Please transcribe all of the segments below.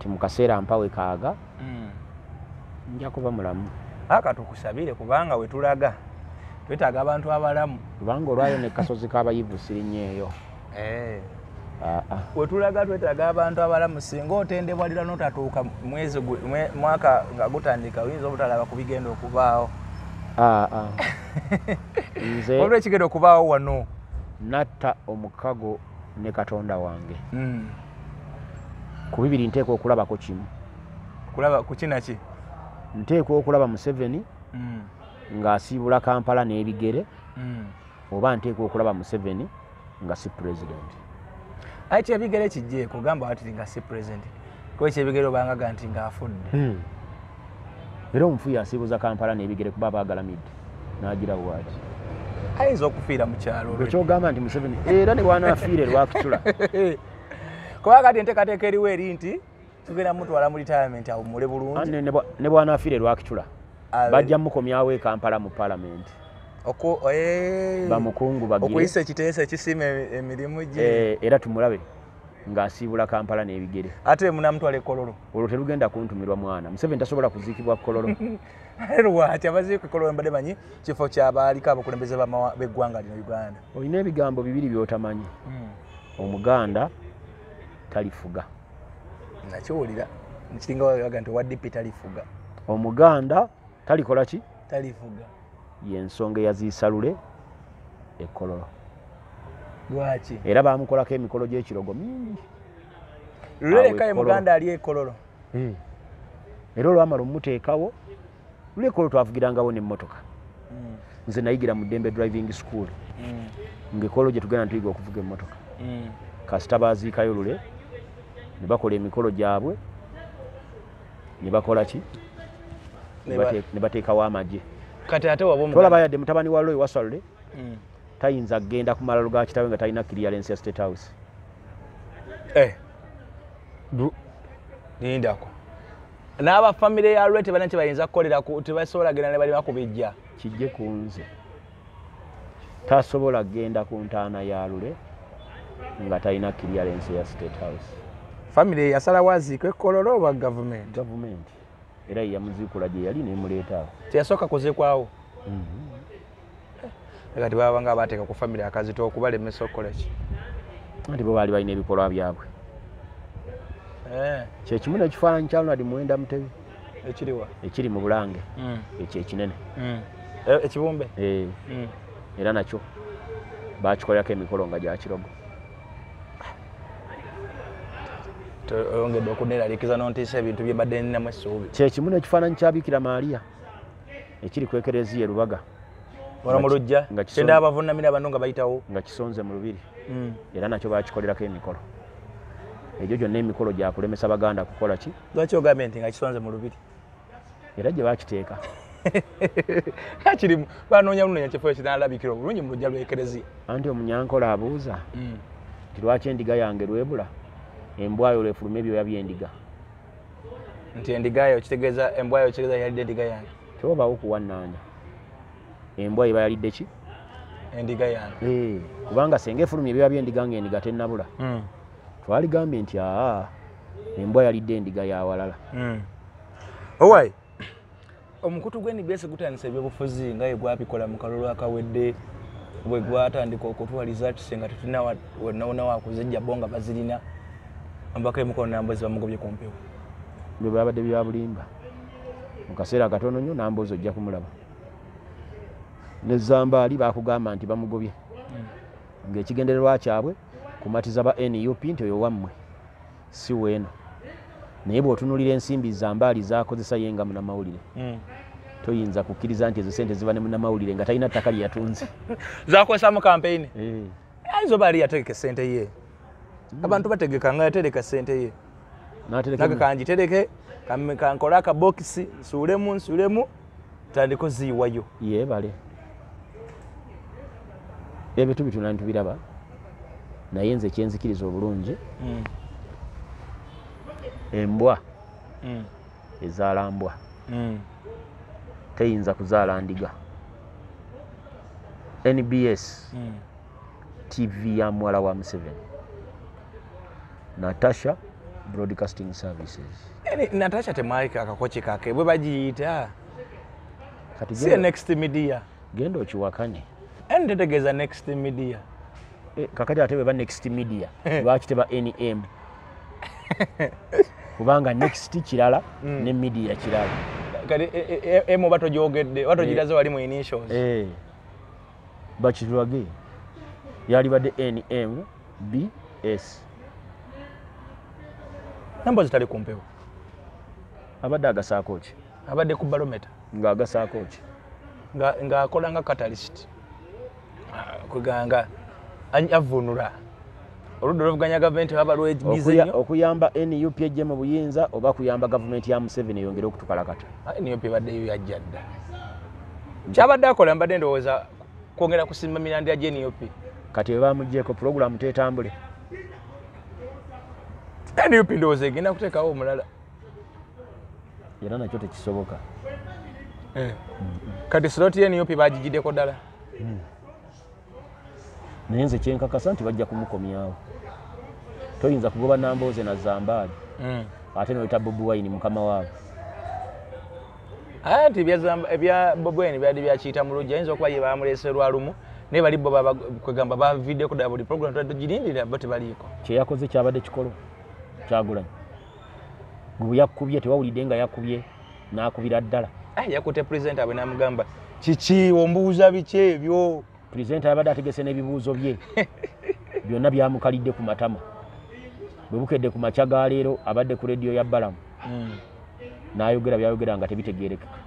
Ti mu kaseera mpawe kaaga nja kuba mulamu. Aka tukusabire, kubanga wetulaga twetaaga abantu abalamu. Kubanga olwayo ne kasozi k'abayivu sirinnyeeyo. Wetulaga twetaaga abantu abalamu. Singa otendebwa lira n'otatuuka mwezi mwaka nga gutandika, oyinza obutalaba ku bigenda okubaawo. Nze waliwo ekigenda okubaawo wano. Natta omukago ne Katonda wange. Ku bibiri nteekwa okulabako kimu. Kulaba ku kinaki? Nteekwa okulaba Museveni ng'asiibula Kampala n'ebigere, oba nteekwa okulaba Museveni nga si president. Aye kyebigere kijjeeko, gamba wati nga si president, kuba ekyebigere obanga ga nti ng'afudde. Era omufu yasiibuza Kampala n'ebigere kuba baagalamidde n'agira bw'ati. Ayinza okufiira mu kyalo. Gwe kyogamba nti Museveni era ne bw'anaafiira Lwakitula. Kuba kati enteekateeka eriwo eri nti tugenda mutwala mu retirement awummule bulungi. Ne bw'anaafiira Lwakitula bajja mukomyawo e Kampala mu paalamenti. Bamukungu bagire okuyisa ekiteeso ekisiima emirimu gye. Era tumulabe ng'asiibula Kampala n'ebigere. Ate munamutwala e Kololo. Olwo terugenda kuntumirwa mwana. Museveni tasobola kuziikibwa Kololo. Lwaki abaziika e Kololo? Mbadde manyi kifo ky'abaaliko abakulembeze b'eggwanga lino Uganda. Olina ebigambo bibiri by'otamanyi. Omuganda talifuga. Nakiwulira kiringa waga nti owa DP talifuga. Omuganda talikola ki? Talifuga. Y'ensonga eyaziisa Lule e Kololo. Lwaki? Era baamukolako emikolo gy'ekirogo mingi. Lule leka Muganda ali e Kololo. Era olwamala omuteekawo, Lule e Kololo twavugirangawo n'emmotoka. Nze nayigira mu Ddembe Driving School. Ng'e Kololo gye tugenda tuyiga okuvuga emmotoka. Kasita baaziikayo Lule ne bakola emikolo gyabwe, ne bakola ki? Ne bateekawo amagye. Kati ate waba tolaba yadde mutabani wa Lule Waswa Lule tayinza kugenda ku malalo ga kitaawe nga talina clearance ya State House. Lindako. N'aba famire ya Lule tebalina kye bayinza kukolera, tebasobola genda ne balima ku bijja. Kijje ku nze, tasobola kugenda ku ntaana ya Lule nga talina clearance ya State House. Famire yasalawo aziikwe e Kololo oba gavumenti? Gavumenti era yeyamuziikula gye yali nemuleeta awo. Teyasooka kuziikwawo? Kati baba nga bateeka ku famire akazito okubalemesa okukola ki? Anti bo baali balina ebikolwa byabwe. Kyekimu n'ekifaananyi kya Ronald Muwenda Mutebi. Ekiriwa? Ekiri mu Bulange, ekyo ekinene. Ekibumbe? Era nakyo bakikolerako emikolo nga gya kirogo. Oyongedde okuneeraliikiriza n'ontiisa ebintu bye mbadde nninamu essuubi. Kyekimu n'ekifaananyi kya Bikira Maria ekiri ku Ekereziya e Lubaga. Wano mu luggya kyenda abavunnamira abantu nga bayitawo. Nga kisonze mu lubiri. Era nakyo bakikolerako emikolo. Egyo gyonna emikolo gyakulemesa Baganda kukola ki? Lwaki ogambye nti nga kisonze mu lubiri? Era gye bakiteeka. Kakirimu banoonya lunoonya kifo ekinaalabikira obulungi mu luggya lw'Ekereziya. Anti omunyankola abuuza nti lwaki endiga yange lwebula embwayo lwefuluma ebyoya by'endiga? Nti endiga yo kitegeeza embwayo kitegeeza yalidde endiga yange. Tewabaawo kuwannaanya. Embwa eba yalidde ki? Endiga yange. Kubanga singa efulumya ebyoya by'endiga ng'endiga tennabula, twaligambye nti aa embwa yalidde endiga ya walala. Owai, omukutu gwa NBS gutandise ebyobufuzi nga bwe gwabikola mu kalulu akawedde, bwe gwatandika okutuwa results nga tetulina wonna wakuzijja, bo nga bazirina. Omubaka w'e Mukono Nambooze bamugobye ku mpewo. Bwe babadde bya bulimba. Mu kaseera katono nnyo Nambooze ojja kumulaba. Ne Zambaali bakugamba nti bamugobye ng'ekigendererwa kyabwe kumatiza ba NUP nti oyo wammwe si weeno. Naye bw'otunuulira ensimbi Zambaali z'akozesa ye nga munnamawulire, toyinza kukkiriza nti ezo sente ziva ne munnamawulire nga talina ttaka lye yatunze. Zakozesa mu kampeyini? Ayinza oba ali yategeka essente ye. Abantu bategeka nga yatereka ssente ye. Nange kangitereke, kankole akabokisi nsuulemu nsuulemu tandika oziyiwayo. Yeebale. Ebyo tubituna ntubiraba, naye nze kyenzikiriza obulungi, embwa ezaala mbwa, teyinza kuzaala ndiga. NBS TV ya muwala wa Museveni, Natasha Broadcasting Services. Natasha temwalika akakochi kake bwe bagiyita si Next Media. Genda okiwakane. Ntetegeeza Next Media. Kakati ate bwe ba Next Media lwaki teba NM? Kubanga Next kirala ne media kirala. Kati M oba togyogedde oba togiraze wali mu initials. Bakirwage yalibadde NMBS. Namba zitali ku mpewo. Abadde agasaako ki? Abadde ku barometer. Ng'agasaako ki? Ng'akola nga catalyst. Kuganga avunula. Oludda oluvuganya gavumenti baba lwegize nnyo. Okuyamba NUP ejje mu buyinza oba kuyamba gavumenti ya Museveni eyongere okutukalakata. NUP ebaddeyo yajja dda. Kyabadde akola mbadde ndowooza kwongera kusimba mirandira gya NUP. Kati bwe bamuggyeko pulogulaamu tetambule. NUP ndowooza egenda kuteekawo omulala. Era nakyo tekisoboka. Kati slot ya NUP bagigiddeko ddala. Naye nze kyenkakasa nti bajja kumukomyawo. Toyinza kugoba Nambooze na Zambaali. Ate n'oyita Bobi Wine mukama waabwe. Anti ebya Bobi Wine byali byakiyita mu luggya, ayinza okuba ye baamuleese lwa lumu naye bali bo kwegamba baviddeko ddala buli program tubadde tugirindirira bo tebaliiko. Kye yakoze kyabadde kikolo Kyagulanyi. Gwe yakubye tewawulidde nga yakubye n'akubira ddala. Yakutte pulezidenti abwe n'amugamba kiki ombuuza biki ebyo? Pulezidenti abadde ategese n'ebibuuzo bye byonna byamukalidde ku matama. Bwe bukedde ku makya ga leero abadde ku rediyo ya Balamu n'ayogera byayogera nga tebitegeerekeka.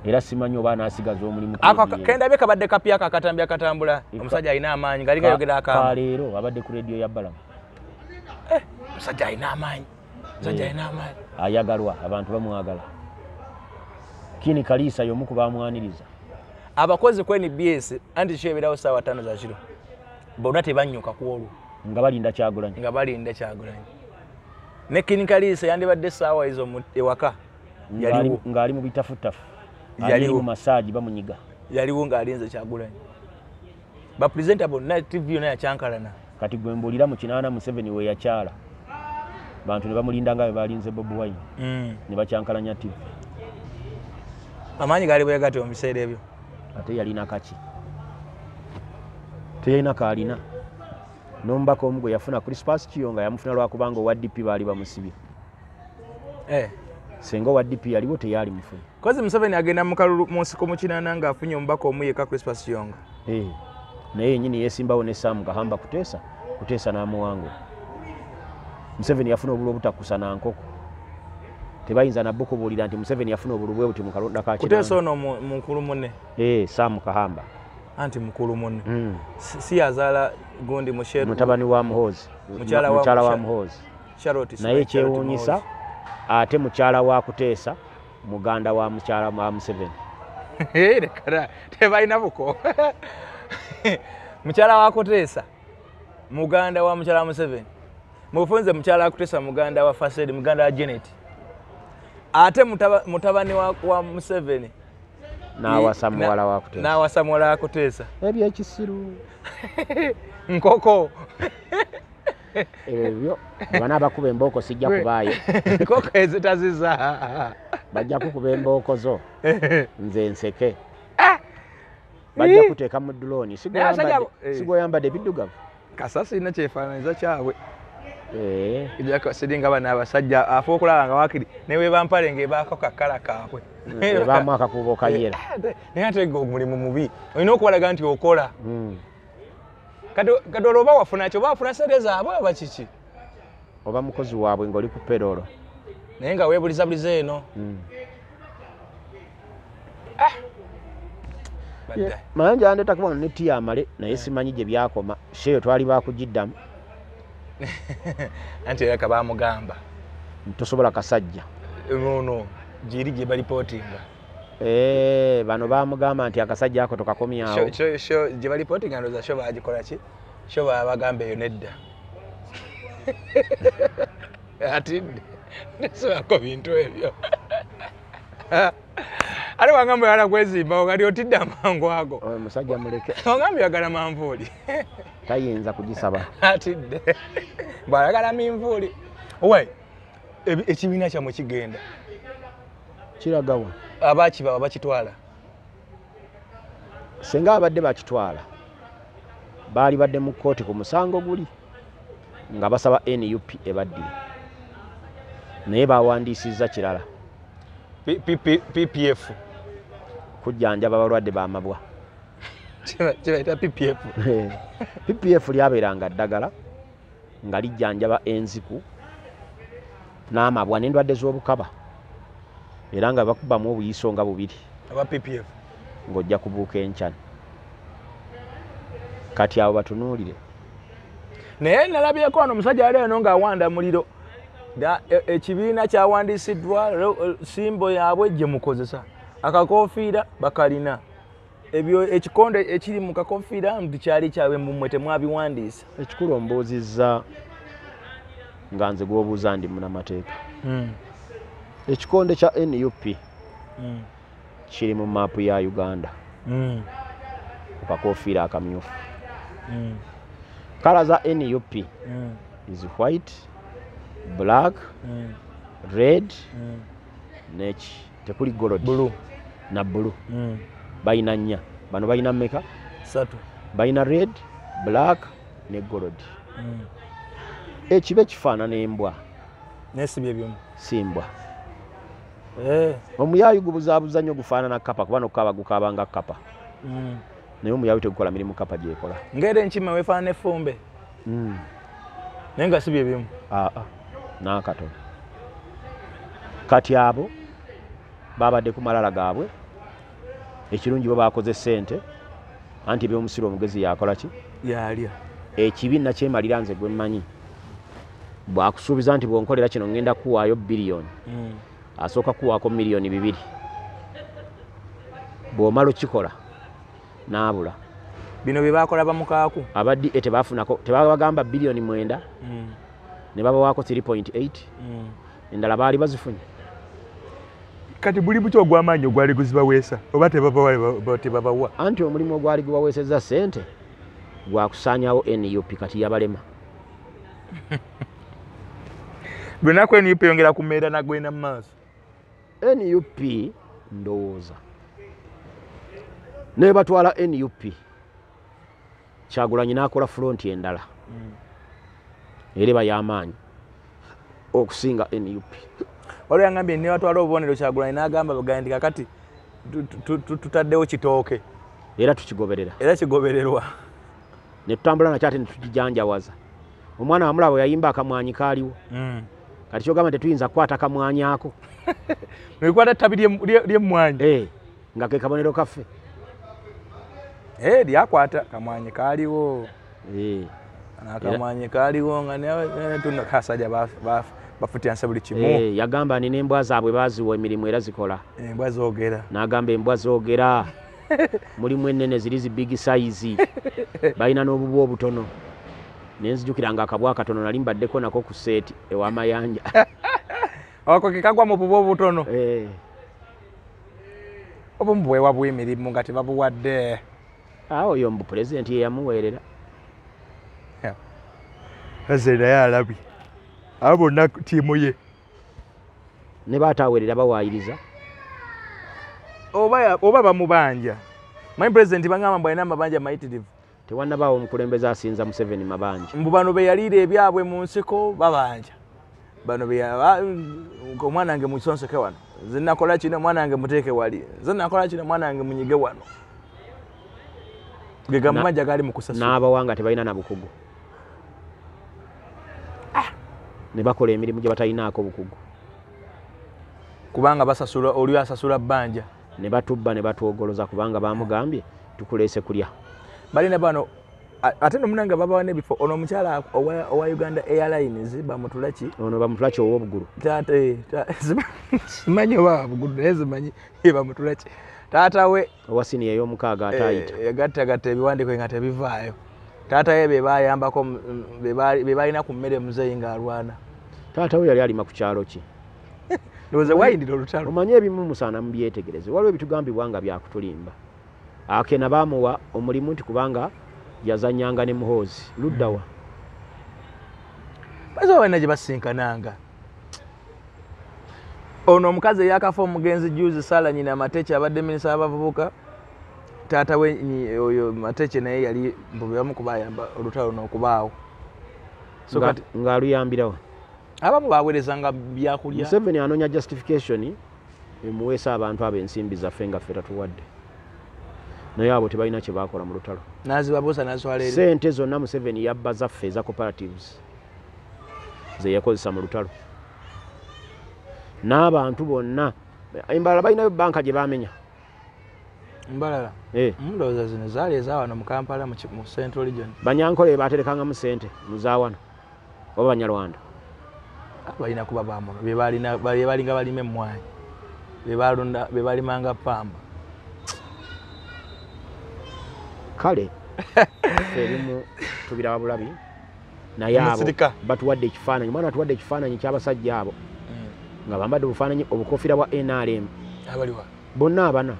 Era simanyi oba anaasigaza omulimu. Kendabye kabadde kapya akatambi akatambula omusajja alina amaanyi ng'alinga ayogera akaama. Ka leero abadde ku rediyo ya Balamu. Omusajja alina amaanyi. Omusajja alina amaanyi. Ayagalwa abantu bamwagala. Kini Kalisa y'omu ku bamwaniriza. Abakozi ku NBS anti kyeberawo ssaawa 5 za kiro bonna tebanyuka ku olwo nga balinda Kyagulanyi. Nga balinda Kyagulanyi. Ne Kini Kalisa yandibadde essaawa ezo ewaka yaliwo ng'ali mu bitafutafu. Yaliwo mu massage bamunyiga. Yaliwo ng'alinze Kyagulanyi. Ba presenter bonna TV yonna yakyankalana. Kati gwe mbuulira mu 8 Museveni we yakyala. Bantu ne bamulinda nga bwe balinze Bobi Wine. Ne bakyankalanya TV. Amaanyi gaali bwe gatyo mu biseera ebyo. Ate yalina kaki? Teyalina kaalina. N'omubaka omu gwe yafuna Crispus Kiyonga yamufuna lwakubanga owa DP baali bamusibye. Singa owa DP yaliwo teyali mufuna. Kozi Museveni agenda mu kalulu mu nsiko mu 8 ng'afunye omubaka omu yekka Crispus Kiyonga. Naye yennyini yeesimbawo ne Sam Kahamba Kuteesa, Kuteesa n'amuwangula. Museveni yafuna obululu obutakusa na nkoko. Tebayinza na bukubuulira nti Museveni yafuna obululu bwe buti mu kalonda ka 8. Kuteesa ono mukulu munne. Sam Kahamba. Anti mukulu munne. Si yazaala gundi Musheru. Mutabani wa Muhoozi. Mukyala wa Muhoozi. Charlotte. Naye kyewuunyisa ate mukyala wa Kuteesa muganda wa mukyala wa Museveni. Lekera tebalina buko. Mukyala wa Kuteesa muganda wa mukyala wa Museveni. Mufunze mukyala wa Kuteesa muganda wa Fasedi muganda wa Janet. Ate mutabani wa Museveni n'awasa muwala wa Kuteesa. N'awasa muwala wa Kuteesa. Ebyekisiru. Nkoko. Ebyo bana abakuba embooko sijja kubaayo. Nkoko ezitaziza. Bajja kukuba embooko zo. Nze nseke. Bajja kuteeka mu drone. Sigwe oyambadde biddugavu. Kasasi ina kyefaananyiza kyabwe. Siringa bano abasajja afa okulaba nga waakiri ne bwe bampale ng'ebaako kakala kaabwe. Ebaamu akakuubo kayera. Naye ate omulimu mubi olina okubalaga nti okola. Kati olwo oba wafuna ki oba wafuna ssente zaabwe oba kiki? Oba mukozi waabwe ng'oli ku payroll. Naye nga weebulizabuliza eno. Mayanja yandeeta kuba ne tea amale naye simanyi gye byakoma. Sheyo twali baakugiddamu. Anti era kabamugamba tosobola kasajja. No giri gye balipootinga. Bano bamugamba nti akasajja ako tokakomyawo. Sho gye balipootinga ndowooza sho bagikola ki? Sho babagamba eyo nedda. Atidde nesobako bintu ebyo. Ate wangamba oyagala kwezimba kati otidde amangu ago. Omusajja muleke. Wangamba oyagala manvuuli. Tayinza kugisaba. Atidde. Bwayagala minvuuli. Owaye, ekibiina kyammwe kigenda. Kiragawa? Abakibawa bakitwala. Senga abadde bakitwala baali badde mu kkooti ku musango guli nga basaba NUP ebaddire, naye bawandiisizza kirala. PPF kujjanjaba abalwadde b'amabwa. Kibayita PPF. PPF lyabeeranga ddagala nga lijjanjaba enziku n'amabwa n'endwadde z'obukaba, era nga bakubamu obuyiso nga bubiri aba PPF ng'ojja kubuuka enkyana. Kati abo batunuulire. Naye nalabyeko wano omusajja ali eno ng'awanda muliro. Ekibiina kyawandiisiddwa, simbo yaabwe gye mukozesa, akakofiira bakalina, ebyo ekikonde ekiri mu kakofiira nti kyali kyabwe mmwe temwabiwandiisa. Ekikulu ombuuzizza nga nze gw'obuuza ndi munnamateeka. Ekikonde kya NUP kiri mu maapu ya Uganda ku kakofiira akamyufu. Kala za NUP is white, black, red, neki tekuli gold, blue na blue. Balina nnya. Bano balina mmeka? 3. Balina red, black ne gold. Ekibe kifaanana embwa. Nesibye ebyuma. Si mbwa. Omuyaayu gubuzaabuza nnyo gufaanana kkapa kuba n'okukaaba gukaaba nga kkapa. Naye omuyaayu tegukola mirimu kkapa gy'ekola. Ng'era enkima weefaanana effumbe. Naye nga si bye bimu. Aa, n'akatono. Kati abo babadde ku malala gaabwe, ekirungi bo bakoze ssente, anti eby'omusiru omugezi yakola ki? Yalya. Ekibi nakyemalira nze gwe mmanyi. Bw'akusuubiza nti bw'onkolera kino ngenda kuwaayo biliyoni, asooka kuwaako miliyoni 2. Bw'omala okikola n'abula. Bino bye baakola bamukaaku. Abaddi tebafunako, tebabagamba biliyoni 9, ne babawaako 3.8, endala baali bazifunye. Kati buli buki ogw'amaanyi ogwali guzibaweesa oba tebabawa? Anti omulimu ogwali gubaweesezza ssente gwakusaanyaawo NUP kati yabalema. Lunaku NUP yongera kumera nagwenda mu maaso. NUP ndowooza ne batwala NUP Kyagulanyi n'akola front endala era eba y'amaanyi okusinga NUP. Waliwo yangambye ne batwala obubonero Kyagulanyi n'agamba bagamba nti kakati tutaddewo kitooke era tukigoberera. Era kigobererwa. Ne tutambula nakyo ate ne tukijanjawaza. Omwana wamulaba yayimba akamwanyi kaaliwo. Kati kyogamba tetuyinza kukwata kamwanyi ako. Nekwata ettabi ly'emmwanyi. Nga ke kabonero kaffe. Lyakwata kamwanyi kaaliwo. Akamwanyi kaaliwo nga tuna kasajja bafutyansa buli kimu. Yagamba nti n'embwa zaabwe baaziwa emirimu era zikola. Embwa zoogera. N'agamba embwa zoogera. Mulimu ennene ziri zi big size. Balina n'obubwa obutono. Nenzijukira nga akabwa akatono nali mbaddeko nako ku seeti ew'amayanja. Ako ke kagwa mu bubwa obutono. Obumu bwewa bw'emirimu nga tebabuwadde. Awo oyo mbu pulezidenti ye yamuweerera. Pulezidenti naye alabye. Abo bonna ttiimu ye. Ne baataaweerera bawaayiriza. Oba bamubanja. Manyi pulezidenti bangamba mbu alina amabanja mayitirivu. Tewannabaawo omukulembeze asinza Museveni mabanja. Mbu bano be yaliira ebyabwe mu nsiko babanja. Bano be omwana wange musonseke wano. Nze nakola kino omwana wange muteeke wali. Nze nakola kino omwana wange munyige wano. Ge gamabanja gali mu kusasula. N'abawanga tebalina na bukugu. Ne bakola emirimu gye batalinaako bukugu. Kubanga basasula oli asasula bbanja. Ne batubba ne batwogoloza kubanga bamugambye tukuleese kulya. Balina bano ate no munanga babawa n'ebifo. Ono omukyala owa Uganda Airlines bamutulaki. Ono bamutulaki ow'obugulu. Taata simanyi oba bugulu naye simanyi ye bamutulaki. Taata we owa siniya ey'omukaaga ataayita. Yagattagatta ebiwandiiko nga tebivaayo. Taata we be bayambako be balina ku mmere muzeeyi ng'alwana. Taata we yali alima ku kyalo ki? Ndowooza wayindira olutalo. Omanye ebimu musaana mubyetegereze. Waliwo ebitugambibwa nga byakutulimba. Akena baamuwa omulimu nti kubanga yazannyanga ne Muhoozi. Luddawa? Azo balina gye basinkananga. Ono omukazi eyakafa omugenzi juzi Sala Nyina Mateche abadde minisita w'abavubuka, taata we oyo Mateche naye yali mbu kubayamba olutalo n'okubaawo. So kati ng'aluyambirawo abamu baweerezanga byakulya. Museveni anoonya justification emuweesa abantu abo ensimbi zaffe nga ffe tatuwadde, naye abo tebalina kye baakola mu lutalo. Nazibabuusa nazitwala eri. Sente zonna Museveni yabba zaffe eza cooperatives ze yakozesa mu lutalo, n'abantu bonna embalala balinayo banka gye bamenya. Mbalala ndowooza zino zaali ezawano mu Kampala mu Central Region. Banyankole baterekangamu sente muzaawano oba Banyarwanda balina kuba bamuno bebalinga balima emmwanyi, bebalimanga pamba. Kale ffe ebimu tubiraba bulabi, naye abo batuwadde ekifaananyi. Omwana atuwadde ekifaananyi ky'abasajja abo nga bambadde obufaananyi obukofiira bwa NRM abaliwa bonna abana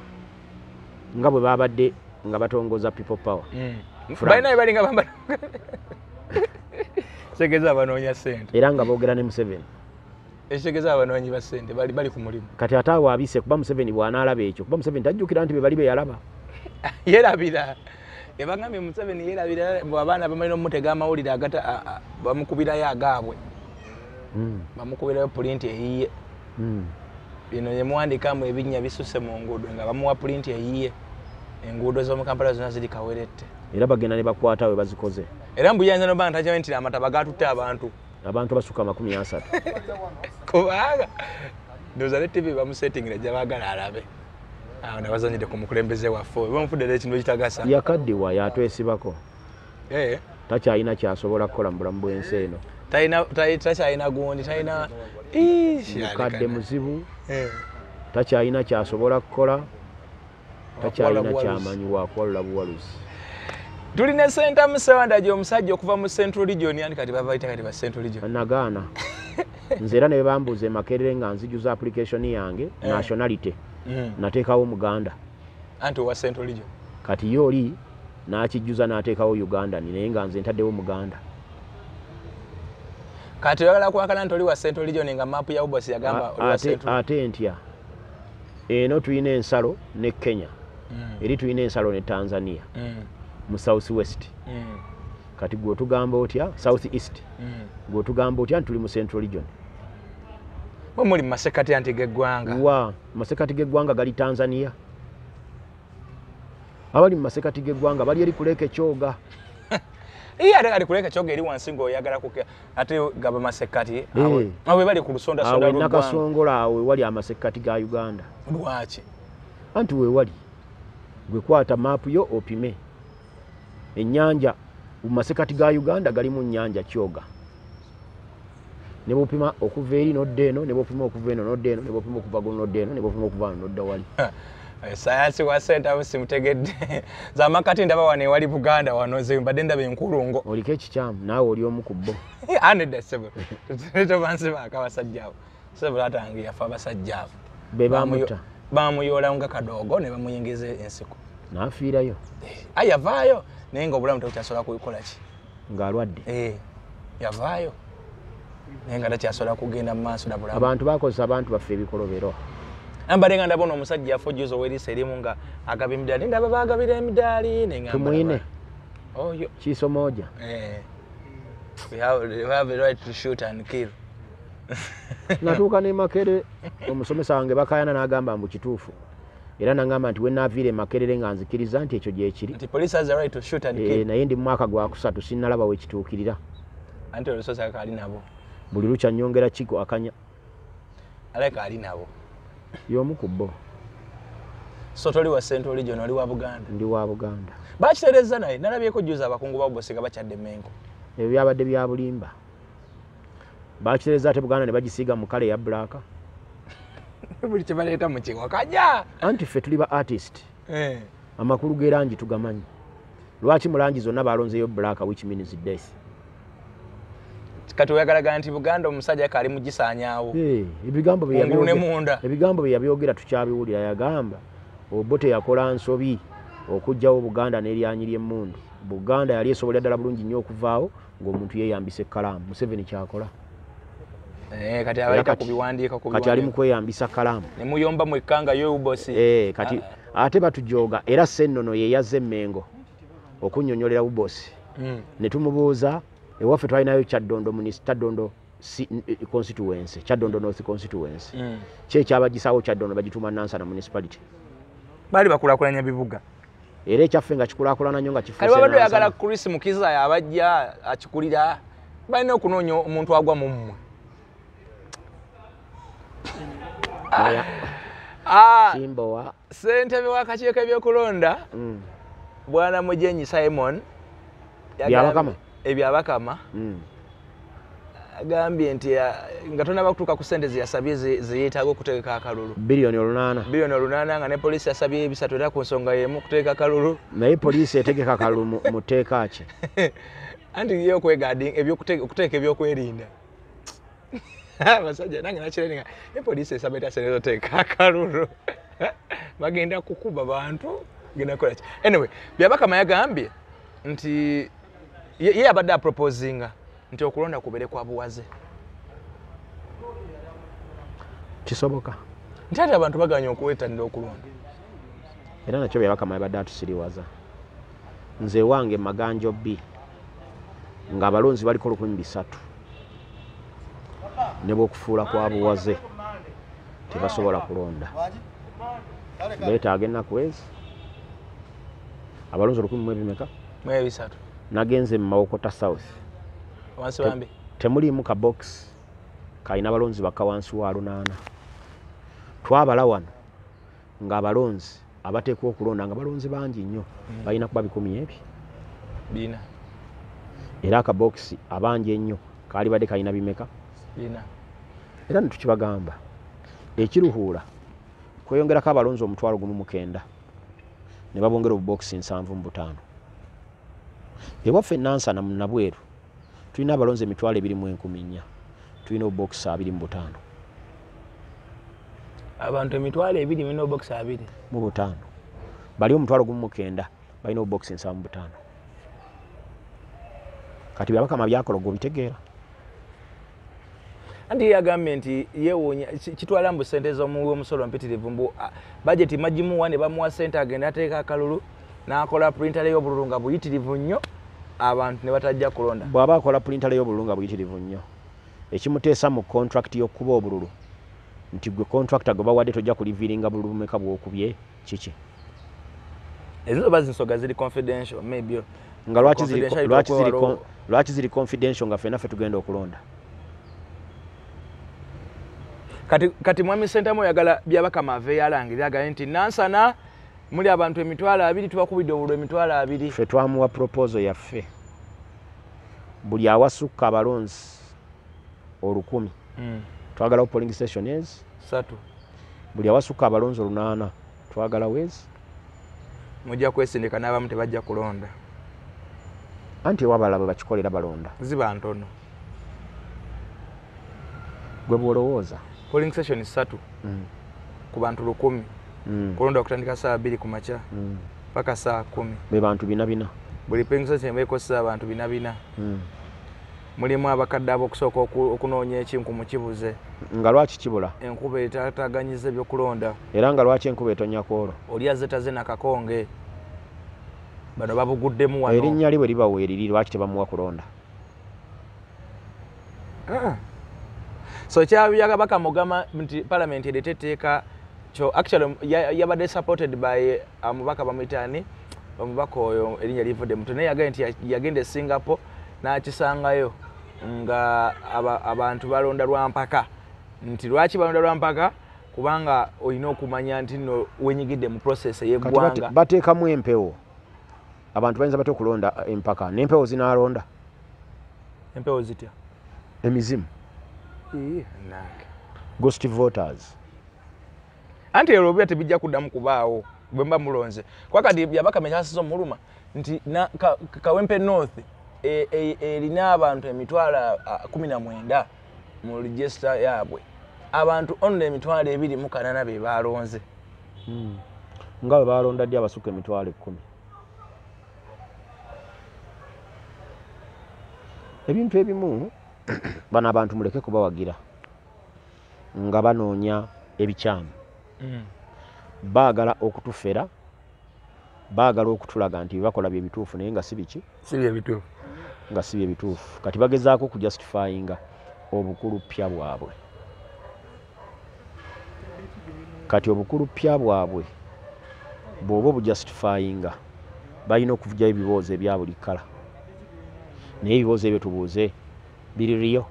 nga bwe babadde nga batongoza People Power. Balina balinga bambadde segeza abanoonya ssente era nga boogera ne Museveni. Ekitegeeza abanoonyi ba ssente bali ku mulimu. Kati ate awo abise kuba Museveni bw'anaalaba ekyo, kuba Museveni tajjukira nti be bali be yalaba. Yerabira. Ebagambye Museveni yerabira abaana bamalina omutega amawulire agata bamukubirayo agaabwe. Bamukubirayo pulinti eyiye. Bino ye muwandikamu ebinnya bisusse mu nguudo nga bamuwa pulinti eyiye. Enguudo z'omu Kampala zonna ziri kawerette. Era bagenda ne bakwata we bazikoze. Era mbuyinza n'oba nga takimanyi nti amataba gaatutte abantu. Abantu basuka 30. Kubanga ndowooza ne TV bamusettingira gy'abaagala alabe. Awo nabazanyidde ku mukulembeze waffe oyo bamufudde ekintu ekitagasa. Yakaddiwa yatwesibako. Takyalina kyasobola kukola mu bulamu bw'ensi eno. Takyalina gundi, talina mukadde muzibu. Takyalina kyasobola kukola, takyalina kyamanyi wakuwalula buwaluzi. Tulina Ssentamu Ssewandagi omusajja okuva mu Central Region, yani kati babayita kati ba Central Region. Nagaana. Nze era ne bambuuza e Makerere nga nzijuza application yange nationality. Nateekawo Muganda. Anti owa Central Region. Kati ye oli n'akijjuza n'ateekawo Uganda, naye nga nze ntaddewo Muganda. Kati oyagala kuwakana nti oli wa Central Region nga maapu ya Ubosi yagamba oli wa Central. Ate ntya. Eno tulina ensalo ne Kenya. Eri tulina ensalo ne Tanzania. Mu South West. Kati gwe otugamba otya South East. Gwe otugamba otya nti tuli mu Central Region. Mwe muli mu masekkati anti g'eggwanga. Wa masekkati g'eggwanga gali Tanzania. Abali mu masekkati g'eggwanga bali eri kuleka ekyoga. Iye ate kati kuleka ekyoga eri wansi ng'oyagala kuke ate gaba masekkati awo bali ku lusondasonda lw'eggwanga. Awo Nakasongola awo wali amasekkati ga Uganda. Lwaki? Anti we wali. Gwe kwata maapu yo opime. Ennyanja mu masekkati ga Uganda galimu nnyanja Kyoga. Ne bw'opima okuva eri n'odda eno, ne bw'opima okuva eno n'odda eno, ne bw'opima okuva guno n'odda eno, ne bw'opima okuva wano n'odda wali. Sayansi wa Ssentamu simutegedde. Nze amakati ndaba wano ewali Buganda wano nze mbadde ndaba enkulungo. Oliko ekikyamu naawe oli omu ku bo. Anedda ssebo. Tobansibaako abasajja abo. Ssebo taata yafa abasajja abo. Be bamutta. Bamuyoola nga kadoogo ne bamuyingiza ensiko. N'afiirayo. Ayi yavaayo naye ng'obulamu tebukyasobola kukola ki? Ng'alwadde. Yavaayo. Naye nga takyasobola kugenda mu maaso na bulamu. Abantu bakozesa abantu baffe ebikolobero. Ambadde nga ndabona omusajja yafa ojuzi ow'eriiso erimu nga agaba emidaali, ndaba baagabira emidaali ne ngamba Tumwine. Oyo. Kiiso moja. We have a right to shoot and kill. Natuuka ne Makerere omusomesa wange bakaayana n'agamba mbu kituufu. Era n'angamba nti we naaviira e Makerere nga nzikiriza nti ekyo gye kiri. Nti police has a right to shoot and kill. Naye ndi mu mwaka gwa kusatu sinnalaba we kituukirira. Anti olusozi akaali nabo. Buli lukya nnyongera kiko akanya. Aleka ali nabo. Y'omu ku bo. So toli wa Central Region, oli wa Buganda? Ndi wa Buganda. Bakitereeza naye nalabyeko juzi abakungu ba Busoga bakyadde Mmengo. Ebyo byabadde bya bulimba. Bakitereeza ate Buganda ne bagisiiga mu kale eya black. Buli kye baleeta mu kiwakanya. Anti ffe tuli ba artist. Amakulu g'erangi tugamanyi. Lwaki mu langi zonna balonzeeyo black which means death? Kati oyagalaga nti Buganda omusajja kali mugisaanyaawo. Ebigambo bye yabyogera tukyabiwulira. Yagamba Obote yakola nsobi okuggyawo Buganda n'eryanyi ly'emmundu. Buganda yali esobolera ddala bulungi nnyo okuvaawo ng'omuntu yeeyambisa ekkalaamu. Museveni kyakola. Kati abayita ku biwandiiko, ku Kati ali mu kweyambisa kkalaamu. Ne muyomba mwekkanga yo ubosi. Kati ate batujooga era Ssennono ye yazze Mmengo okunnyonnyolera ubosi. Ne tumubuuza ewaffe twalinayo Kyaddondo Kyaddondo constituency, Kyaddondo North constituency. Ki ekyabagisaawo Kyaddondo bagituuma Nansana municipality. Baali bakulaakulanya bibuga. Era ekyaffe nga kikulaakulana nnyo nga kifuuse Kale babadde Nansana. oyagala Chris Mukiza abajja akikulira, balina okunoonya omuntu agwa mu mmwe. Kimbowa. Ssentebe w'akakiiko k'ebyokulonda, Bwana Mugenyi Simon, Byabakama. Ebyabakama. Agambye nti nga tonnaba kutuuka ku ssente ze yasabye ze yeetaaga okutegeka akalulu. Biliyoni 8. Biliyoni 8 nga ne poliisi yasabye 3 era ku nsonga y'emu okutegeka akalulu. Naye poliisi etegeka akalulu mu tteeka ki? Anti ye okwegaadi, okuteeka ebyokwerinda. Abasajja nange nakirabye nga ne poliisi esaba etya ssente z'oteeka akalulu. Bagenda kukuba bantu, bagenda kukola ki? Anyway, Byabakama yagambye nti ye abadde aproposinga nti okulonda kubeere kwa buwaze. Kisoboka. Nti ate abantu baganye okwetanira okulonda. Era nakyo Byabakama yabadde atusiriwaza. Nze ewange Maganjo B ng'abalonzi baliko 1300 ne bw'okufuula kwa buwaze tebasobola kulonda. Beetaaga ennaku ezi. Abalonzi olukumi mu ebimeka? Mu ebisatu. Nagenze mu Mawokota South. Wansi wambi. Temuliimu ka box kalina abalonzi bakka wansi wa 8. Twabala wano ng'abalonzi abateekwa okulonda nga balonzi bangi nnyo, balina kuba bikumi ebi. Bina. Era akabokisi abangi ennyo kaali badde kalina bimeka? Bina. Era ne tukibagamba ekiruhuula kweyongerako abalonzi 1,019 ne babongera obubokisi 75. Ewaffe Nansana mu Nabweru tulina abalonzi 24,400, tulina obubokisi 25. Abantu emitwalo ebiri mulina obubokisi abiri mu butaano. Bali 1,019 balina obubokisi 75. Kati Byabakama byakola gwe obitegeera. Anti yagambye nti yeewuunya, kitwala mbu ssente z'omuwi w'omusolo mpitirivu, mbu, bajeti magimuwa ne bamuwa ssente agenda ateeka akalulu n'akola printer y'obululu nga buyitirivu nnyo, abantu ne batajja kulonda. Bw'aba akola printer y'obululu nga buyitirivu nnyo, ekimuteesa mu contract y'okukuba obululu nti gwe contractor gwe bawadde tojja kuliviiringa bululu bumeka bw'okubye kiki? Ezo oba zinsoga ziri confidential, maybe. Nga Confidential itokuwa lwaki ziri confidential nga ffenna ffe tugenda okulonda? Kati Mwami Ssentamu oyagala Byabakama aveeyo alangirire agambe nti Nansana muli abantu 20,000 tubakubidde obululu 20,000. Ffe twamuwa proposal yaffe. Buli awasukka abalonzi 1,000. Twagalawo polling station ezi? 3. Buli awasukka abalonzi 8 twagalawo ezi? Mujja kwesindika n'abamu tebajja kulonda. Anti ewabalala bwe bakikolera balonda. Ziba ntono. Gwe bw'olowooza. Polling station 3. Ku bantu 1,000. Kulonda okutandika ssaawa 2 ku makya. Paka ssaawa 10. Be bantu bina bina. Buli polling station ebeeko abantu bina bina. Mulimu abakadde ab'okusooka okunoonya ekinku mu kibuze. Nga lwaki kibula? Enkuba etaataaganyizza ebyokulonda. Era nga lwaki enkuba etonnya ku olwo? Oli azze tazze na kakonge. Bano babuguddemu wano. Erinnya lye bwe liba weeriri lwaki tebamuwa kulonda? So kyabaka mugamba nti parliament ereete etteeka kyo actually yabadde supported by omubaka bamuyita ani? Omubaka oyo erinnya livudde muto, naye yagambye nti yagenda e Singapore n'akisangayo nga abantu balonda lwa mpaka. Nti lwaki balonda lwa mpaka? Kubanga olina okumanya nti nno wenyigidde mu process Kati ey'eggwanga. bateekamu empewo. Abantu bayinza batya okulonda empaka? N'empewo zinaalonda? Empewo zitya? Emizimu. Ee, nange. Ghost voters. Anti olwo bya tebijja kuddamu kubaawo bwe mba mulonze. Kuba kati Byabakama ekyasiza omuluma nti Kawempe North erina abantu emitwalo 19 mu register yaabwe. Abantu only 28,000 be baalonze. Nga bwe baalonda ddi abasukka 10,000? Ebintu ebimu bano abantu muleke kubawagira nga banoonya ebikyamu. Baagala okutufera, baagala okutulaga nti bakola bye bituufu naye nga si biki? Si bye bituufu. Nga si bye bituufu. Kati bagezaako okujustifyinga obukulupya bwabwe. Kati obukulupya bwabwe bw'oba obujustifyinga balina okuvugyayo ebiboozi ebya buli kkala. Naye ebiboozi ebyo tubuuze biri riyo.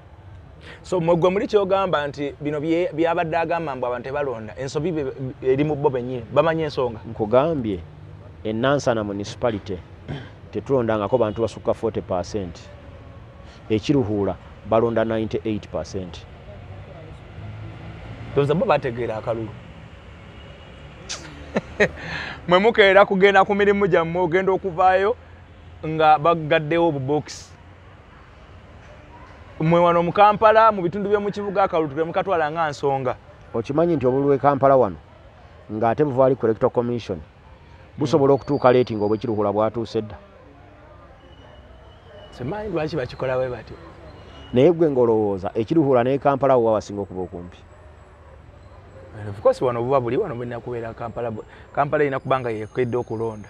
So mwe muli kyogamba nti bino byabadde agamba mbu abantu tebalonda, ensobi eri mu bo bennyini, bamanyi ensonga. Nkugambye e Nansana municipality tetulondangako bantu basukka 40%. Ekiruhuula balonda 98%. Ndowooza bo bategeera akalulu. Mwe mukeera kugenda ku mirimu gyammwe, ogenda okuvaayo nga bagaddewo obubokisi. Mwe wano mu Kampala mu bitundu by'omu kibuga akalulu temukatwala nga nsonga. Okimanyi nti obululu bw'e Kampala wano ng'ate buva wali ku Electoral Commission busobola okutuuka leeti ng'obwekiruhula bwatuuse dda. Simanyi lwaki bakikola bwe batyo. Naye gwe ng'olowooza ekiruhula ne Kampala wo wasinga okuba okumpi. Of course wano buba buli wano bulina kubeera Kampala. Kampala erina kuba nga yeekedde okulonda.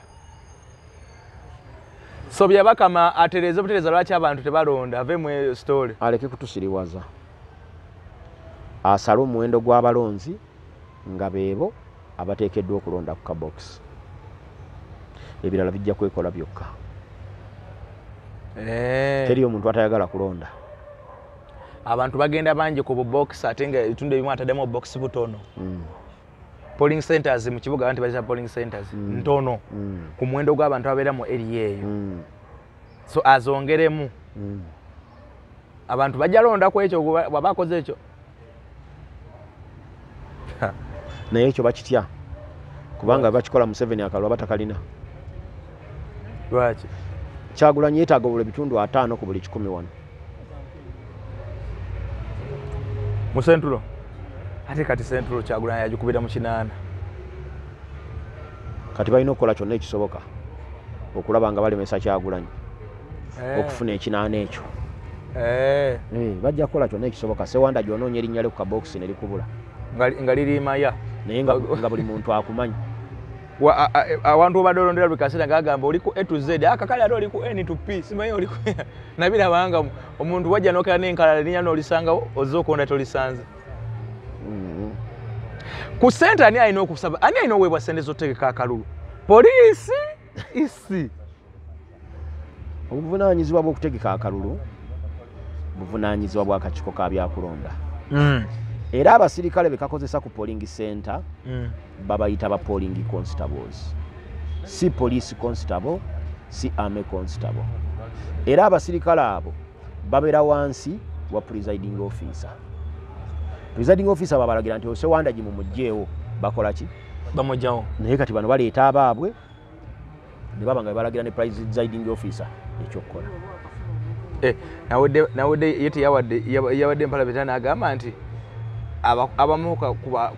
So Byabakama atereeze obutereeza lwaki abantu tebalonda, ave mu story. Aleke kutusiriwaza. Asale omuwendo gw'abalonzi nga beebo abateekeddwa okulonda ku kabokisi. Ebirala bijja kwekola byokka. Teri omuntu atayagala kulonda. Abantu bagenda bangi ku bubokisi ate nga ebitundu ebimu ataddemu obubokisi butono. Polling centers mu kibuga abantu bazita polling centers ntono ku muwendo gw'abantu ababeera mu area eyo. So azongeremu. Abantu bajja londa ku ekyo bw'aba akoze ekyo. Naye ekyo bakitya kubanga bakikola Museveni akalulu abatakalina. Lwaki? Kyagulanyi yeetaaga obululu ebitundu 5 ku buli 1 wano. Mu Central. Ate kati Central Kyagulanyi yagikubira mu 8. Kati balina okukola kyonna ekisoboka okulaba nga balemesa Kyagulanyi okufuna 8 ekyo. Bajja kukola kyonna ekisoboka. Sewanda gy'onoonya erinnya lye ku kabokisi ne likubula. Nga liri maya. Naye nga buli muntu akumanyi. Awantu obadde olondera buli kaseera ng'agamba oli ku A to Z, akakale ate oli ku N to P, simanyi oli ku nabirabanga omuntu wajja n'okera n'enkalala erinnya n'olisangawo, ozze okulonda tolisanze. Ku ssente ani alina okusaba, ani alina oweebwa ssente z'okutegeka akalulu? Poliisi isi. Obuvunaanyizibwa bw'okutegeka akalulu buvunaanyizibwa bw'akakiiko ka byakulonda. Era abasirikale be kakozesa ku polling center babayita ba polling constables. Si police constable, si army constable. Era abasirikale abo babeera wansi wa presiding officer. Presiding officer babalagira nti Osewanda gimumugyewo bakola ki? Bamugyawo. Naye kati bano baleeta abaabwe ne baba nga balagira ne presiding officer ekyokukola. Nawedde ye teyawadde yawadde empalabeta n'agamba nti abamu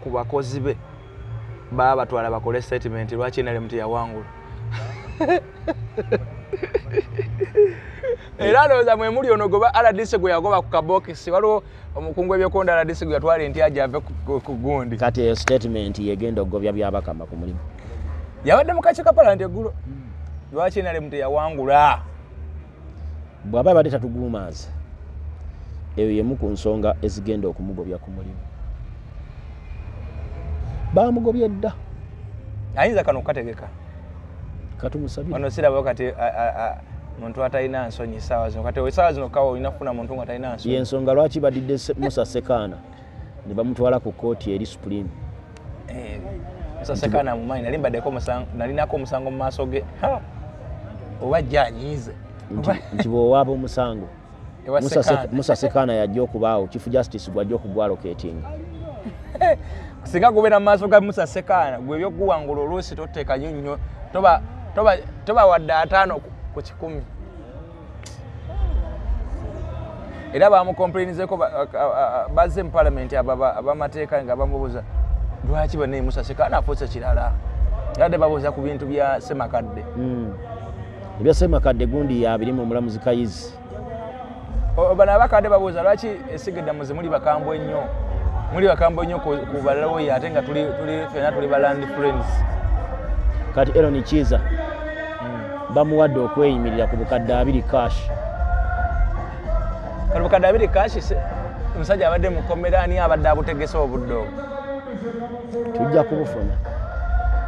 ku bakozi be baabatwala bakole statement lwaki NRM teyawangula. Era ndowooza mwe muli ono goba RDC gwe yagoba ku kabokisi, waliwo omukungu w'ebyokulonda RDC gwe yatwala enti aje ave ku gundi. Kati eyo statement yegenda okugobya Byabakama ku mulimu. Yabadde mu kakiiko ka palamenti eggulo. Lwaki NRM teyawangula? Bw'aba abadde tatuguumaaza, eyo y'emu ku nsonga ezigenda okumugobya ku mulimu. Baamugobye dda. Ayinza kano okukategeka. Katumusabire. Wano siraba kati muntu atalina nsonyi essaawa zino. Kati essaawa zino kawa olina kufuna muntu nga talina nsonyi. Y'ensonga lwaki badidde Musa Sekaana ne bamutwala ku kkooti eri Supreme. Musa Sekaana mumanyi, nali mbaddeko omusango, nalinako omusango mu maaso ge. Oba ajja anyiize. Nti bw'owaaba omusango, Musa Sekaana yajja okubaawo, Chief Justice gw'ajja okugwaloketinga. Singa gubeera mu maaso ga Musa Sekaana, gwe ebyokuguwangula oluusi toteekayo nnyo, toba wadde 5 ku 100. Era bamukomplainizeko bazze mu palamenti ab'amateeka nga bamubuuza lwaki banne Musa Sekaana afuuse kirala. Yadde babuuza ku bintu bya Ssemakadde. Ebya Ssemakadde gundi yabirimu omulamuzi Kayizi. Bano abakadde babuuza lwaki esigedda muze muli bakambwe nnyo. Muli bakambwe nnyo ku balawuya ate nga tuli ffenna tuli ba land friends. Kati Aaron Kiiza bamuwadde okweyimirira ku bukadde 2 cash. Kati bukadde 2 cash omusajja abadde mu kkomera ani abadde abutegese obudde obwo? Tujja kubufuna.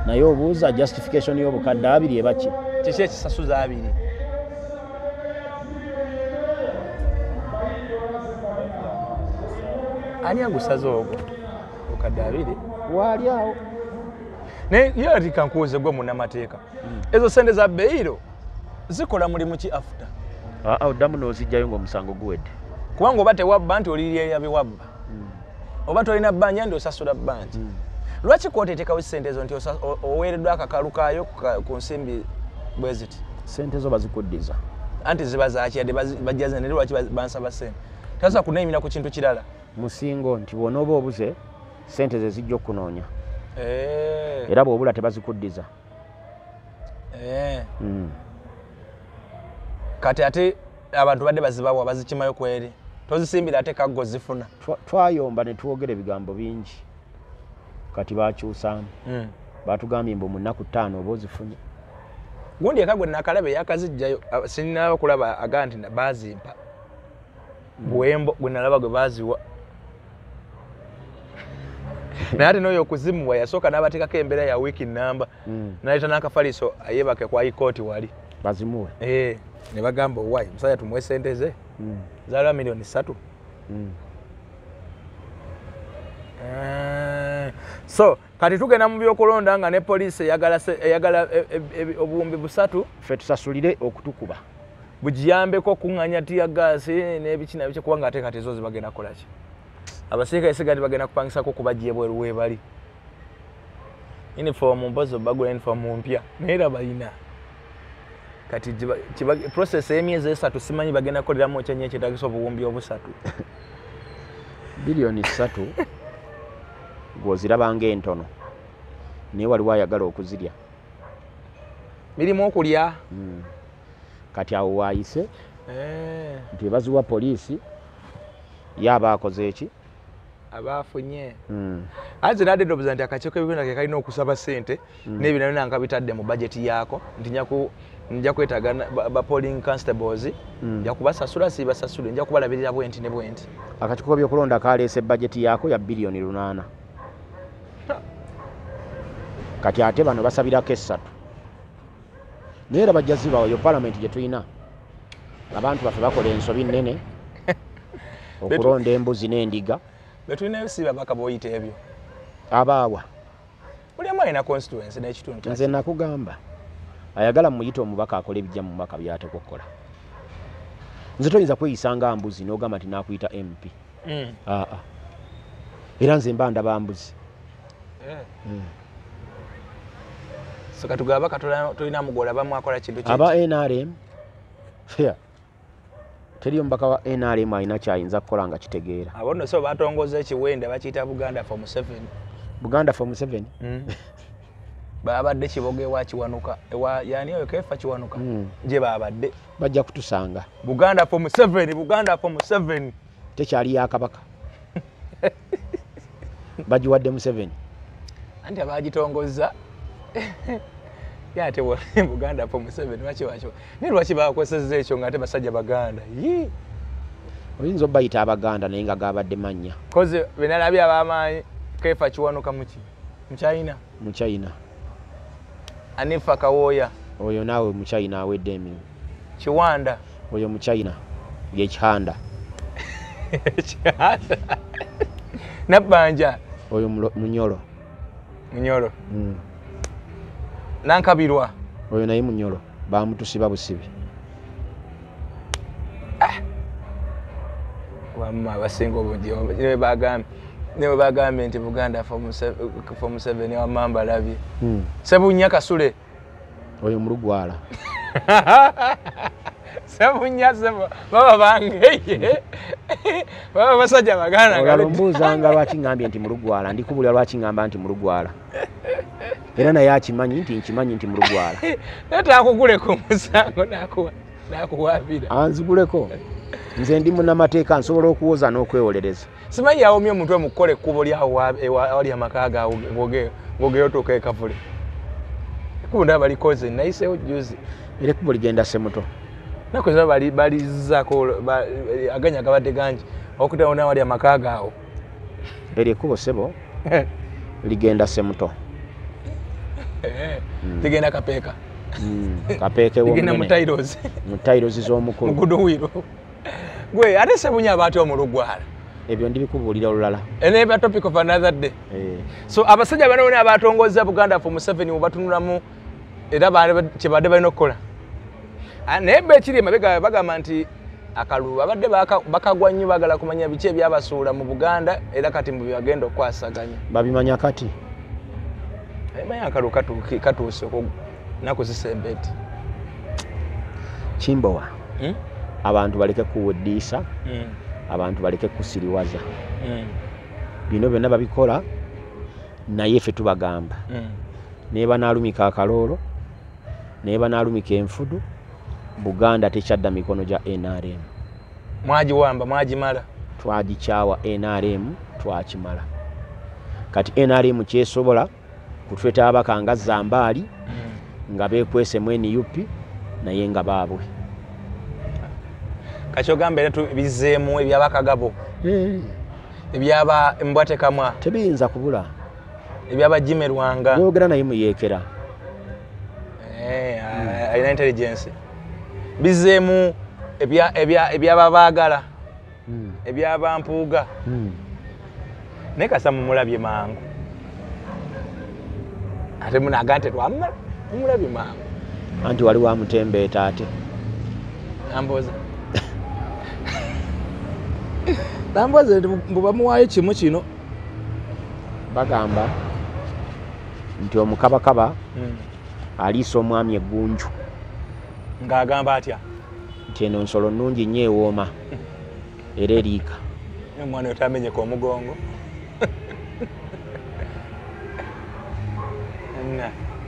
Naye obuuza justification y'obukadde 2 eba ki? Kiki ekisasuza 2? Ani agusaze ogwo? Bukadde 2? Waali awo. Naye ye ati kankubuuze gwe munnamateeka. Ezo ssente za beyiro zikola mulimu ki after? Oddamu n'ozijjayo ng'omusango guwedde. Kubanga oba tewabba nti olirya ebyawabba. Oba tolina bbanja nti osasula bbanja. Lwaki kkooti eteekawo ssente ezo nti oweereddwa akakalu kaayo ku nsimbi bwe ziti? Ssente zo bazikuddiza. Anti ziba zaaki yadde bajjaze naye lwaki bansaba ssente? Tasobola kunneeyimira ku kintu kirala. Musingo nti bw'onooba obuze ssente ze zijja okunoonya. Era bw'obula tebazikuddiza. Kati ate abantu badde bazibawa bazikimayo kweri. Tozisimbira ate kaggo zifuna. Twayomba ne twogera ebigambo bingi. Kati bakyusaamu. Batugambye mbu mu nnaku 5 oba ozifunye. Gundi ekagwe nakalabe yakazijjayo sinnaba kulaba aga nti baazimpa. Buwembo gwe nalaba gwe baaziwa. Naye ate n'oyo okuzimuwa yasooka n'abateekako embeera ya wiiki nnamba. N'aleeta n'akafaliso ayeebake ku High Court wali. Bazimuwe. Ne bagamba owaayi musajja tumuwe ssente ze. Zaaliwa miliyoni 3. So kati tugenda mu byokulonda nga ne poliisi eyagala obuwumbi 3. Ffe tusasulire okutukuba. Bugiyambeko okuŋŋaanya tear-gas n'ebiki nabiki kubanga ate kati ezo zibagenda kukola ki? Abasirikale siga nti bagenda kupangisako okubajja ebweru weebali. Uniform mpozi bagula uniform mpya naye era balina. Kati process ey'emyezi 3 simanyi bagenda kukoleramu ki ennyo ekyetaagisa obuwumbi 3. Biliyoni 3 gw'oziraba ng'entono naye waliwo ayagala okuzirya. Mirimu okulya. Kati awo waayise nti baziwa poliisi ye aba akoze eki? Abaafunye. Anze nadde ndowooza nti akakiiko k'ebikwenda ke kalina okusaba ssente n'ebyo byonna nga bitadde mu bajeti yaako nti nja kwetaaga ba polling constables, nja kubasasula sibasasule, nja kubalabirira bwenti ne bwenti. Akakiiko k'ebyokulonda kaleese bajeti yaako ya biliyoni 8. Kati ate bano basabirako 3. Naye era bajja zibawa yo palamenti gye tulina. Abantu baffe bakola ensobi nnene okulonda embuzi n'endiga. Betulina si babaka b'oyita ebyo. Abaawa. Buli omu alina constituency n'ekitundu. Nze nakugamba ayagala muyite omubaka akole ebijja mu mubaka by'ateekwa okukola. Nze toyinza kweyisa nga mbuzi n'ogamba nti naakuyita MP. Era nze mba ndaba mbuzi. So kati gwe abaka tolina mugola bamu akola kintu ki? Aba NRM teriyo mubaka wa NRM alina kyayinza kukola nga kitegeera. Abo nno so batongoza ekiwenda bakiyita Buganda for Museveni. Buganda for Museveni? Babadde Kiboga ewa Kiwanuka, ewa yani oyo Kefa Kiwanuka gye babadde. Bajja kutusanga. Buganda for Museveni, Buganda for Museveni. Tekyali ya Kabaka. Bagiwadde Museveni. Anti abagitongoza ate Buganda for Museveni lwaki wakyo? Naye lwaki bakozesezza ekyo ng'ate basajja Baganda? Yii. Oyinza obayita Abaganda naye nga gabadde mannya. Koze be nalabye ab'amaanyi Kefa Kiwanuka muki? Muchina. Muchina. Anifa Kawooya. Oyo naawe Muchina awedde emirimu. Kiwanda. Oyo Muchina ye Kihanda. Kihanda. Nabbanja. Oyo Munyoro. Munyoro. Nankabirwa. Oyo naye Munyoro bamutusiba busibi. Wamma abasinga obungi ne bagambye nti Buganda for Museveni wamma mbalabye. Sebunya Kasule. Oyo Mulugwala. Sebunya sebo baba bangeye. Baba basajja Baganda. Olumbuuzanga lwaki ngambye nti Mulugwala, ndikubulira lwaki ngamba nti Mulugwala. Era naye akimanyi nti nkimanyi nti Mulugwala. Naye takugule ku musango nakuwa. Nakuwabira. Anziguleko. Nze ndi munnamateeka, nsobola okuwoza n'okwewolereza. Simanyi yawomye omutwe mu kukola ekkubo lyawo awali amaka gaawo ng'ogeyo otuuka e Kavule. Ekkubo ndaba balikoze, nayiseewo jjuzi. Era ekkubo ligenda Semuto. Nnaku zino balizzaako aganya gabadde gangi okutera wonna awali amaka gaawo. Eryo ekkubo ssebo ligenda Semuto. Ligenda Kapeeka. Kapeeka Ligenda mu ew'omunene. Tairos. Mu Tairos z'omukulu. Mu Goodwill. Gwe ate Ssebunya aba atya omulugwala? Ebyo ndibikubuulira olulala. Eba topic of another day. So abasajja bano bonna abatongozza Buganda for Museveni webatunulamu era kye badde balina okukola. Naye bo ekiri emabega bagamba nti akalulu babadde bakagwa nnyo, baagala kumanya biki ebyabasuula mu Buganda era kati mbu byebagenda okukwasaganya. Babimanya kati? Bamanyi akalulu katuuse nnaku zisembedde. Kimbowa. Abantu baleke kuweddiisa, abantu baleke kusiriwaza. Bino byonna babikola naye ffe tubagamba. Naye banaalumika akaloolo, naye banaalumika enfudu, Buganda tekyadda mikono gya NRM. Mwagiwamba, mwagimala. Twagikyawa NRM, twakimala. Kati NRM kyesobola kutweta ababaka nga Zambaali, nga beekwese mu NUP, naye nga baabwe. Kakyogamba era bizzeemu ebyabakagabo. Ebyaba Mbwatekamwa. Tebiyinza kubula. Ebyaba Jimmy Lwanga. Boogera naye muyeekera. Alina intelligence. Bizzeemu ebyaba Baagala. Ebyaba Mpuuga. Naye kasa mumulabye mangu. Ate munaga nti twamumala, mumulabye mangu. Anti waliwo amutembeeta ate. Namboza. Namboza mbu bamuwaayo kimu kino. Bagamba nti omukabakaba aliisa omwami eggunju. Ng'agamba atya? Nti eno nsolo nnungi nnyo ewooma era eriika. Omwana oyo tamenyeka omugongo.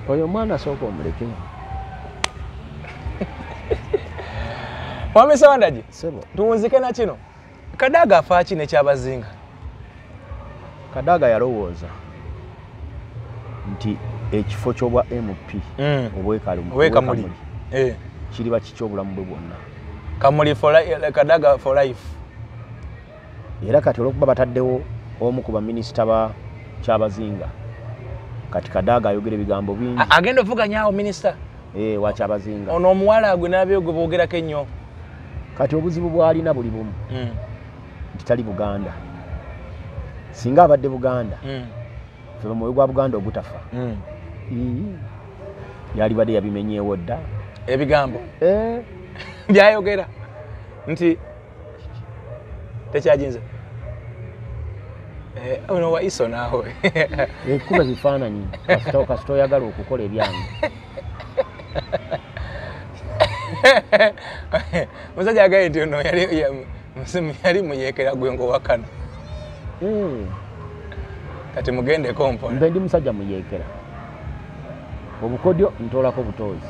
Oyo omwana asooka omuleke. Mwami Ssewandagi, Ssebo. Tuwunzike na kino. Kadaga afa ki n'ekyabazinga? Kadaga yalowooza nti ekifo ky'obwa MP Obwekamuli. Kiriba kiki obulamu bwe bwonna. Kamuli for Kadaga for life. Era kati olw'okuba bataddewo omu ku baminisita ba Kyabazinga, kati Kadaga ayogera ebigambo bingi. Agenda ovuganya awo minisita? Wa Kyabazinga. Ono omuwala gwe n'abyo gwe boogerako ennyo. Kati obuzibu bw'alina buli bumu. Nti tali Buganda. Singa abadde Buganda, ffe omwoyo gwa Buganda ogutafa. Yalibadde yabimenyeewo dda. Ebigambo. Byayogera nti tekyajinze. Ono wa Iso naawe. Ekuba bifaananyi, kasita oyagala okukola ebyange. Musajja agambye nti ono yali muyeekera gwe ng'owakana. Kati mugendeko mpola. Nze ndi musajja muyeekera. Obukodyo ntoolako butoozi.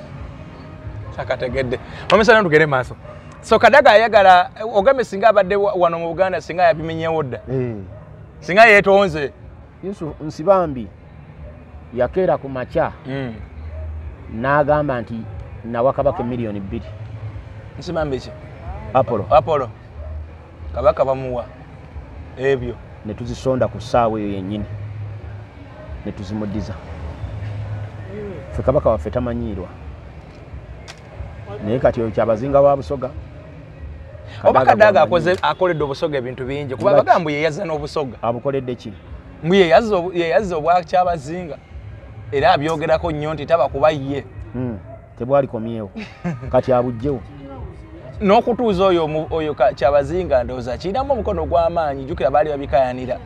Sakategedde. Omusana tugende maaso. So Kadaga ayagala ogambe singa abadde wano mu Buganda singa yabimenyewo dda. Singa yeetonze. Yusuf Nsibambi yakeera ku makya n'agamba nti nawa Kabaka emiliyoni 2. Nsibambi ki? Apollo. Apollo. Kabaka bamuwa ebyo. Ne tuzisonda ku ssaawa eyo yennyini. Ne tuzimuddiza. Ffe Kabaka waffe tamanyiirwa. Naye kati oyo Kyabazinga wa Busoga. Oba Kadaga akoledde Obusoga ebintu bingi kuba bagamba ye yazza n'Obusoga. Abukoledde ki? Mbu ye yazza obwa Kyabazinga era abyogerako nnyo nti taba kuba ye. Tebwalikomyewo. Kati abuggyewo. N'okutuuza oyo Kyabazinga ndowooza kirinamu omukono gw'amaanyi, jjukira baali babikayanira.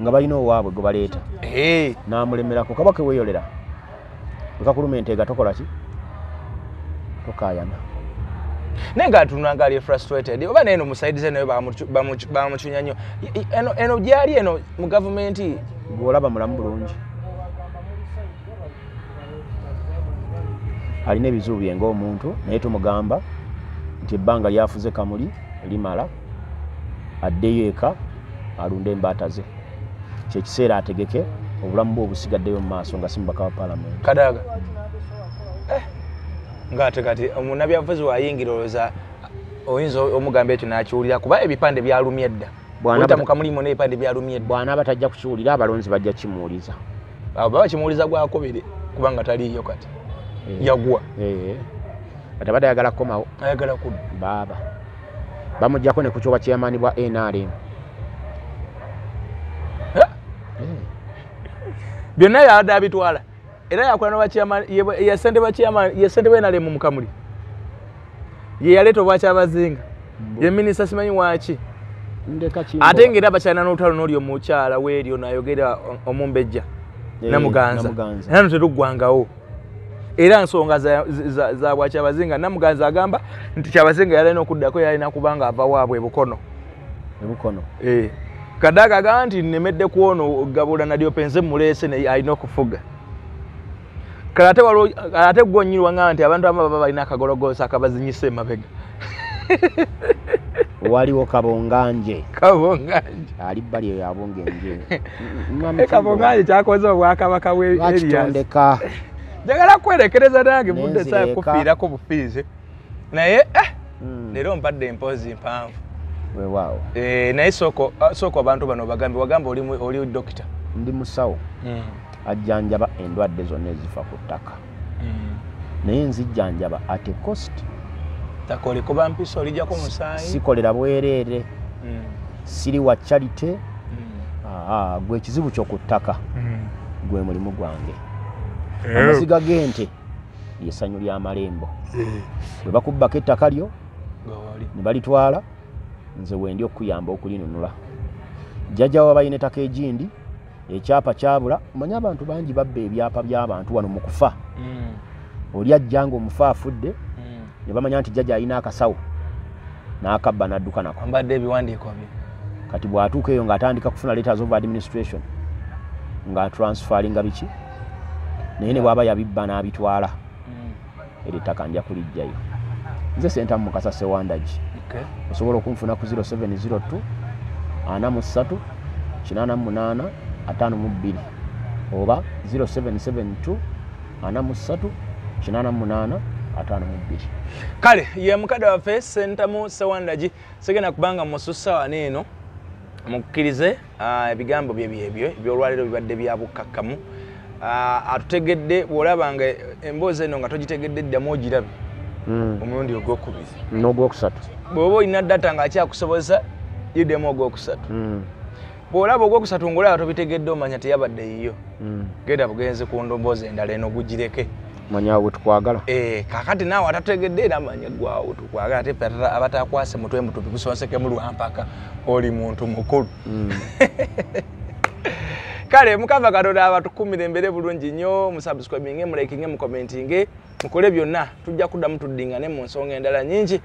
Nga balina owaabwe gwe baleeta. N'amulemerako. Kabaka weeyolera. Bwe kakuluma enteega tokola ki? Tokaayana. Naye ng'atunula ng'ali frustrated oba naye eno musaidize naye bamucunya nnyo. Eno gyali eno mu gavumenti. Gw'olaba mulamu bulungi. Alina ebizibu bye ng'omuntu naye tumugamba Nti ebbanga lyafuze Kamuli limala, addeyo eka alunde embaata ze. Kyekiseera ategeke obulamu bwe obusigaddeyo mu maaso nga si mubaka wa paalamenti. Kadaga ng'ate kati omunnabyabufuzi wayingira olowooza oyinza omugamba ekyo n'akiwulira, kuba ebipande byalumye dda. Oyita mu Kamuli mwonna ebipande byalumye dda. Bw'anaaba tajja kukiwulira, abalonzi bajja kimuwuliza. Abo baba kimuwuliza gwakubiri kubanga taliiyo kati. Yagwa. Kati abadde ayagala kukomawo. Ayagala kudda. Baaba bamuggyako ne ku kyoba chairman bwa NRM. Byonna yabadde abitwala. Era yakola n'obwa chairman, ye ssentebe chairman, ye ssentebe NRM mu Kamuli. Ye yaleeta obwakyabazinga. Ye minisita simanyi waaki. Ate ng'era bakyalina n'olutalo n'oli omukyala weeryo n'ayogera omumbejja Namuganza. Era no teruggwangawo. Era nsonga za bwakyabazinga. Namuganza agamba nti Kyabazinga yalina okuddako, yalina kubanga ava waabwe e Bukono. E Bukono. Kadaga agamba nti nnemedde ku ono Gabula Nadiope nze muleese naye alina okufuga. Kale ate waliwo, ate gwe nnyini wangamba nti abantu abamu baba balina akagologoosa akabazinyisa emabega. Waliwo Kabonganje. Kabonganje. Ali bbali eyo abonga enje. Kabonganje kyakoze obwakabaka bwe Elias. Lwakitondeka. Njagala kwerekereza nange budde saa kufiirako bufiize. Naye leero mpadde emboozi mpanvu. Weewaawo. Naye sooka abantu bano bagambe, wagamba oli dokita. Ndi musawo. Ajjanjaba endwadde zonna ezifa ku ttaka. Naye nzijjanjaba at a cost. Ttaka olikuba mpiso olijjako musaayi. Sikolera bwereere. Siri wa charity. Gwe ekizibu kyo ku ttaka. Gwe mulimu gwange. Amaziga g'ente ly'essanyu ly'amalembo. Bwe bakubbako ettaka lyo ne balitwala, nze wendi okuyamba okulinunula. Jjajja wa balina ettaka egindi, ekyapa kyabula. Omanyi abantu bangi babba ebyapa by'abantu wano mu kufa. Oli ajja ng'omufu afudde, ne bamanya nti jjajja alina akasawo, n'akabba n'adduka nako. Ambadde ebiwandiiko bye. Kati bw'atuuka eyo ng'atandika kufuna letters of administration, nga transferringa biki, naye ne bw'aba yabibba n'abitwala, eryo ettaka nja kuliggyayo. Nze Ssentamu Mukasa Ssewandagi. Osobola okunfuna ku 0702 43 88 52 oba 0772 43 88 52. Kale ye mukadde waffe Ssentamu Ssewandagi, sigenda kubanga musussa wano eno mukkirize ebigambo bye byebyo ebyolwaleero bibadde bya bukkakkamu. Atutegedde bw'olaba nga emboozi eno nga togitegedde ddamu ogirabe omulundi ogwokubiri n'ogwokusatu. Bw'oba olina data ng'akyakusobozesa yiddemu ogwokusatu. Bw'olaba ogwokusatu ng'olaba tobitegedde omanya teyabadde yiyo. Genda bugenzi ku ndoboozi endala eno gugireke. Manya awo tukwagala. Kaakati naawe atategedde era manya gwawo tukwagala, ate ffe abatakwase mutwe mutupi kusonsekemu lwampaka oli muntu mukulu. Kale Mukama Katonda abatukumire embere bulungi nnyo, musubscribinge, mulikinge, mucommentinge, mukole byonna, tujja kuddamu tuddingane mu nsonga endala nnyingi.